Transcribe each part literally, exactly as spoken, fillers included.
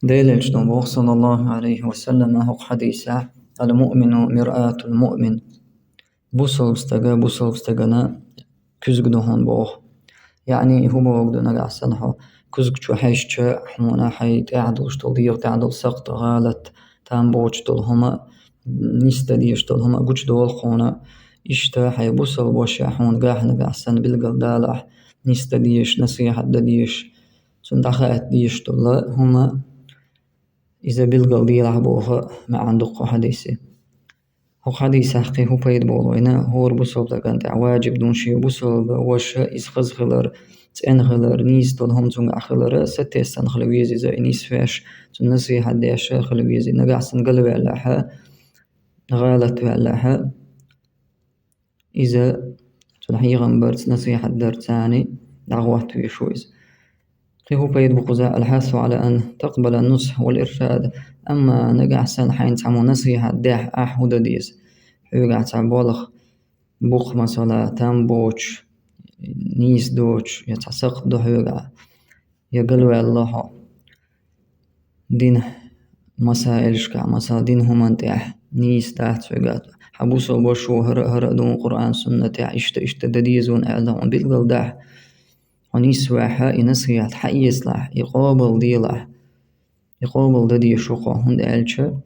Делелча ду боху, саллаллаху алейхи ва саллама, хӀокху хьадисехь: «Ал-муъмину миръатул муъмин». Бусалба стага, бусалба стагана куьзга ду хьуна боху. Яъни, хӀун боху ду, нагахь санна хьо куьзга чу хьаьжча, хьуна хьайн тӀехь долуш долу, дегӀан тӀехь долу сакхт, гӀалат, там боцуш долу хӀума, нисдан дезаш долу хӀума гучудолу хьуна. Иштта хьайн бусалба ваша хьуна гахь нагахь санна билгалдалахь, нисдан дезаш, насихьат дан дезаш, цунна дӀахаатта дезаш долу хӀума, иза билгалделахь боху маьӀна ду кху хьадисан. ХӀокху хьадисехь кхин хӀун пайда болу вайна? ХӀора бусалба стагана тӀехь ваджиб ду шен бусалба ваша, иза хаза хилар, цӀена хилар, нийса долу хӀума цуьнгахь хилар, сатесна хила веза иза, и нисвеш, цунна насихьат деш хила веза. Нагахь санна галваьллехь, гӀалат ваьллехь, иза цунна хьехам барца, насихьат дарца царна дӀахӀотта везаш ву иза. Кхин хӀун пайда бу кхузахь? Ал-хьасу ала ан такъбала нусхьа вал иршад. Амма нагахь санна хьайна цхьаммо насихьат дехь, ахь хӀун дан деза? Хьоьгахь цхьа болх бу-кх, масала, там боцуш, нийса доцуш, я цхьа сакхт ду хьоьгахь, я галваьлла хьо динан масаилашкахь, масала, динан хӀуманна тӀехь нийса дац хьоьгахь. Хьан бусалба вашо хӀара а, хӀара а ду Къуръан-Суннатехь, иштта, иштта дан деза вайна аьлла, хьуна билгалдахь, хьо нисвехь, и насихьат хьаэцалахь, и къобалделахь, и къобалдан дезаш ву хьо, хӀунда аьлча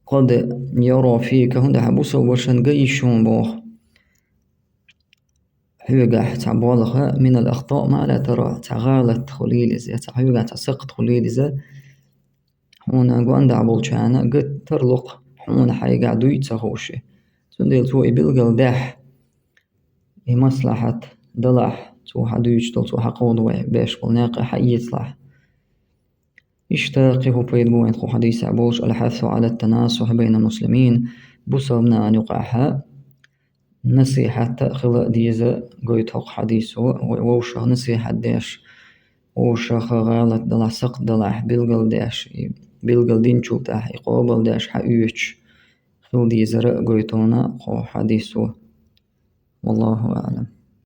къад яра фика, хӀунда хьан бусалба вашана ган йиш ю хьуна боху. Хьоьгахь цхьа болх, минал ахтаъ ма ла тара, цхьа гӀалат хуьлийла иза, я цхьа хьоьгахь цхьа сакхт хуьлийла иза, хьуна гонахь болчарна ган тарло-кх, хьуна хьайгахь дуй а ца хууш. Цундела цо и билгалдахь, и маслахьат далахь, цо хьан дуьйцуш долу, цо хьан кховда вай беш болу некъ хьаэцалахь. Иштта кхин хӀун пайда бу вайна кху хьадисехь болуш? Ал-хьасу ала танасухь байна муслимин, бусалба нахана юкъахь насихьат а хила а деза гойту хӀокху хьадисо, вай вовшах насихьат деш, вовшах гӀалат далахь, сакхт далахь, билгалдеш, и билгалдинчул тӀаьхьа и къобалдеш, хьаоьцуш хила дезара гойту вайна кху хьадисо. Валлаху аълам.